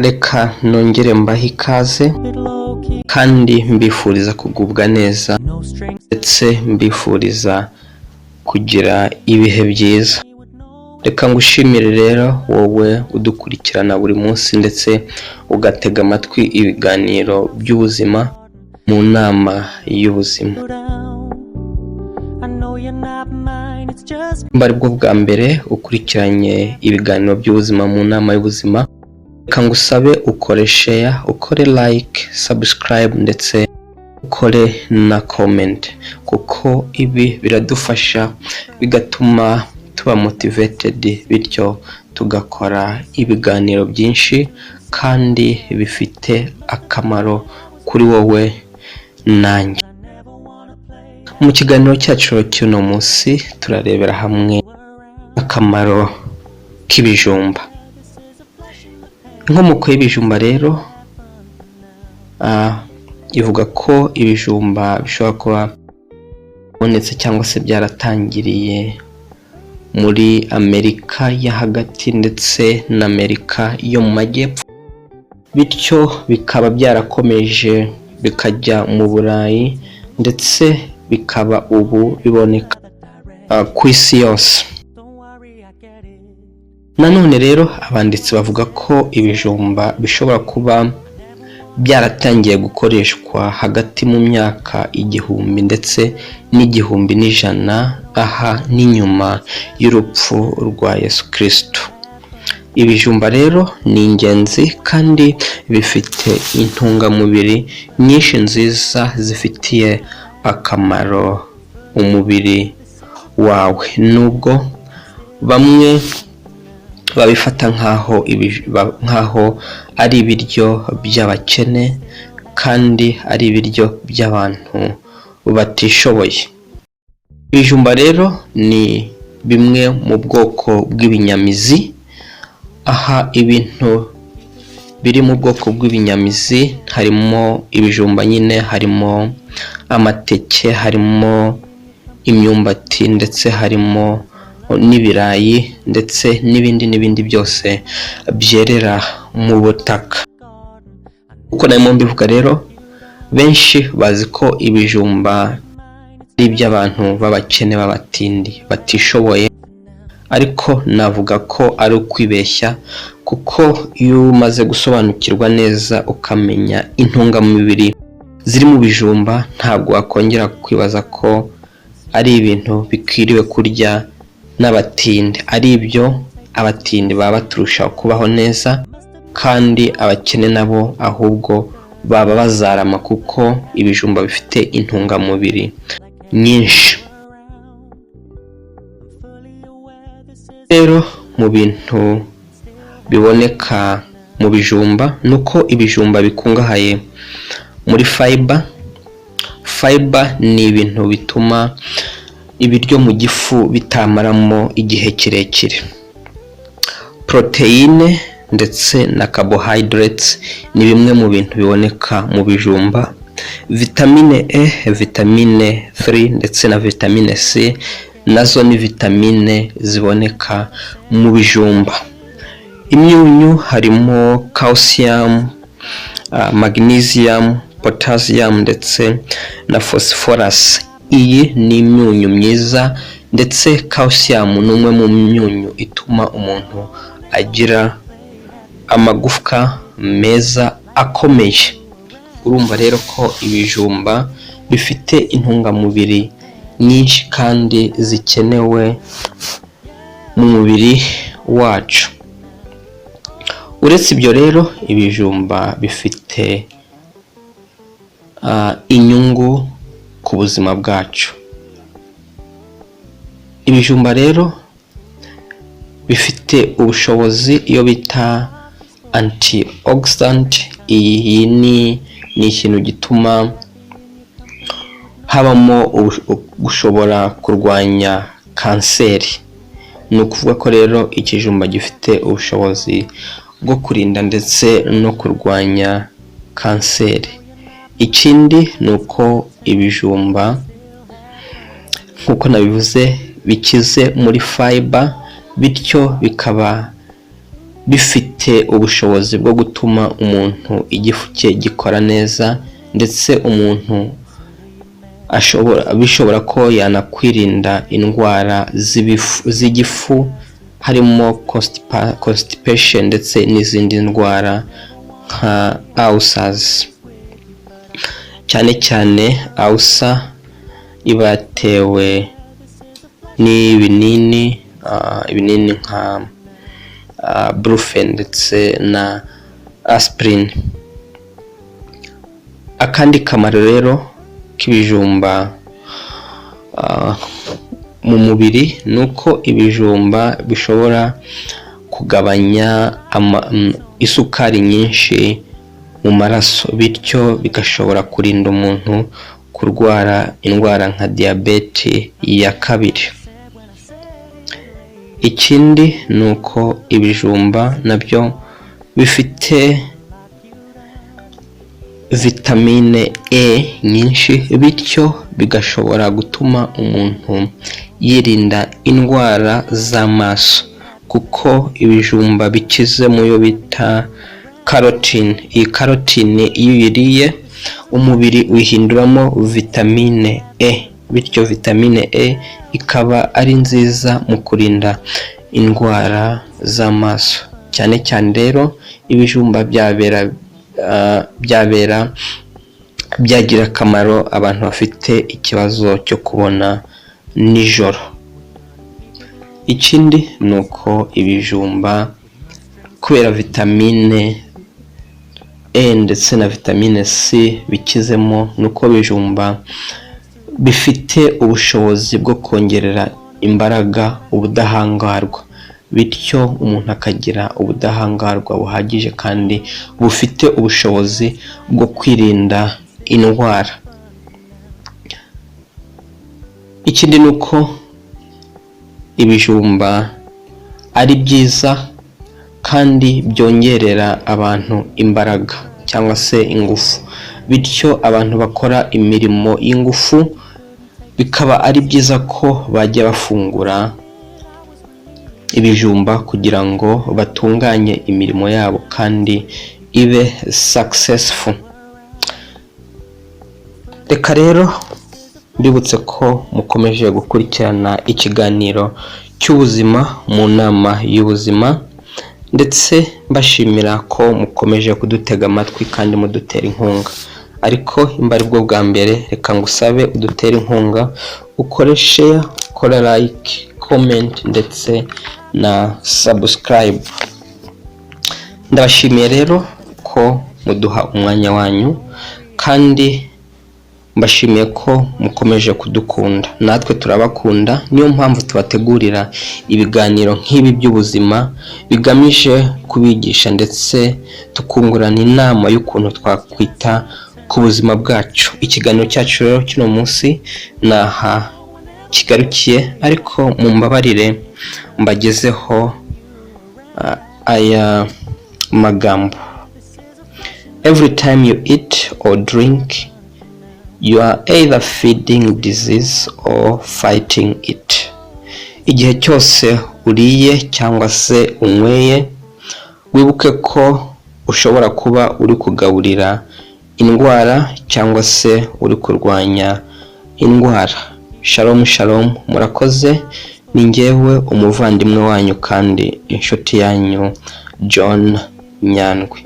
Reka nongere mbahe ikaze kandi mbifuriza kugubwa neza, ndetse mbifuriza kugira ibihe byiza. Reka ngushimire rero wowe udukurikirana buri munsi ndetse ugatega amatwi ibiganiro by'ubuzima mu nama y'ubuzima. Nimba aribwo bwa mbere ukurikiranye ibiganiro by'ubuzima mu nama y'ubuzima, reka ngusabe ukore share, ukore like, subscribe ndetse ukore na comment, kuko ibi biradufasha, bigatuma tuba motivated, bityo tugakora ibiganiro byinshi kandi bifite akamaro kuri wowe nanjye. Mu kiganiro cyacu cy'uno munsi turarebera hamwe akamaro k'ibijumba. Inkomoko y'ibijumba rero ivuga ko ibijumba bishobora kuba bibonetse cyangwa se byaratangiriye muri Amerika yo hagati ndetse n'Amerika yo mu Majyepfo, bityo bikaba byarakomeje bikajya mu Burayi, ndetse bikaba ubu biboneka ku isi yose. Nanone rero abanditsi bavuga ko ibijumba bishobora kuba byaratangiye gukoreshwa hagati mu myaka 1000 ndetse n'1100, aha n'inyuma y'urupfu rwa Yesu Kristo. Ibijumba rero ni ingenzi kandi bifite intungamubiri nyinshi nziza zifitiye akamaro umubiri wawe, nubwo bamwe babifata nk'aho ari ibiryo by'abakene kandi ari ibiryo by'abantu batishoboye. Ibijumba rero ni bimwe mu bwoko bw'ibinyamizi. Aha ibintu biri mu bwoko bw'ibinyamizi harimo ibijumba nyine, harimo amateke, harimo imyumbati, ndetse harimo n'ibirayi, ndetse n'ibindi n'ibindi byose byerera mu butaka. Uko narimo mbivuga rero, benshi bazi ko ibijumba ari iby'abantu b'abakene, b'abatindi, batishoboye, ariko navuga ko ari ukwibeshya, kuko iyo umaze gusobanukirwa neza ukamenya intungamubiri ziri mu bijumba, ntabwo wakongera kwibaza ko ari ibintu bikwiriwe kurya n'abatindi. Ari ibyo abatindi baba baturusha kubaho neza, kandi abakene nabo ahubwo baba bazarama, kuko ibijumba bifite intungamubiri nyinshi. Rero mu bintu biboneka mu bijumba ni uko ibijumba bikungahaye muri fiber. Fiber ni ibintu bituma ibiryo mu gifu bitamaramo igihe kirekire. Poroteyine ndetse na carbohydrates ni bimwe mu bintu biboneka mu bijumba. Vitamine E, vitamine 3 ndetse na vitamine C nazo ni vitamine ziboneka mu bijumba. Imyunyu harimo calcium, magnesium, potassium ndetse na phosphorus. Iyi ni imyunyu myiza, ndetse calcium ni umwe mu myunyu ituma umuntu agira amagufwa meza akomeye. Urumva rero ko ibijumba bifite intungamubiri nyinshi kandi zikenewe mu mubiri wacu. Uretse ibyo rero, ibijumba bifite inyungu ku buzima bwacu. Ibijumba rero bifite ubushobozi iyo bita antioxidant. Iyi ni ikintu gituma habamo gushobora kurwanya kanseri. Ni ukuvuga ko rero ikijumba gifite ubushobozi bwo kurinda ndetse no kurwanya kanseri. Ikindi ni uko ibijumba, nk'uko nabivuze, bikize muri fiber, bityo bikaba bifite ubushobozi bwo gutuma umuntu igifu cye gikora neza, ndetse umuntu ashobora bishobora ko yanakwirinda indwara z'igifu harimo constipation ndetse n'izindi ndwara nka ulcers. Cyane cyane ulcer iba yatewe n'ibinini, ibinini nka Brufen ndetse na aspirin. Akandi kamaro rero k'ibijumba mu mubiri ni uko ibijumba bishobora kugabanya isukari nyinshi mu maraso, bityo bigashobora kurinda umuntu kurwara indwara nka diyabete ya kabiri. Ikindi ni uko ibijumba nabyo bifite vitamine E nyinshi, bityo bigashobora gutuma umuntu yirinda indwara z'amaso, kuko ibijumba bikize mu yo bita carotene. Iyi carotene iyo uyiriye, umubiri uyihinduramo vitamine E, bityo vitamine E ikaba ari nziza mu kurinda indwara z'amaso. Cyane cyane rero ibijumba byabera byagira akamaro abantu bafite ikibazo cyo kubona nijoro. Ikindi ni uko ibijumba, kubera vitamine E ndetse na vitamine C bikizemo, ni uko ibijumba bifite ubushobozi bwo kongerera imbaraga ubudahangarwa, bityo umuntu akagira ubudahangarwa buhagije kandi bufite ubushobozi bwo kwirinda indwara. Ikindi ni uko ibijumba ari byiza kandi byongerera abantu imbaraga cyangwa se ingufu, bityo abantu bakora imirimo y'ingufu bikaba ari byiza ko bajya bafungura ibijumba kugira ngo batunganye imirimo yabo kandi ibe successful. Reka rero mbibutse ko mukomeje gukurikirana ikiganiro cy'ubuzima mu nama y'ubuzima, ndetse mbashimira ko mukomeje kudutega amatwi kandi mudutera inkunga. Ariko imba ari bwo bwa mbere, reka ngusabe udutere inkunga, ukore share, ukore like, comment ndetse na subscribe. Ndabashimiye rero ko muduha umwanya wanyu, kandi mbashimiye ko mukomeje kudukunda. Natwe turabakunda, niyo mpamvu tubategurira ibiganiro nk'ibi by'ubuzima bigamije kubigisha, ndetse tukungurana inama y'ukuntu twakwita ku buzima bwacu. Ikiganiro cyacu rero kino munsi ni aha kigarukiye, ariko mumbabarire mbagezeho aya magambo: "Every time you eat or drink, you are either feeding disease or fighting it." Igihe cyose uriye cyangwa se unyweye, wibuke ko ushobora kuba uri kugaburira indwara cyangwa se uri kurwanya indwara. Shalom shalom, murakoze. Ni njyewe umuvandimwe wanyu kandi inshuti yanyu, John Nyandwi.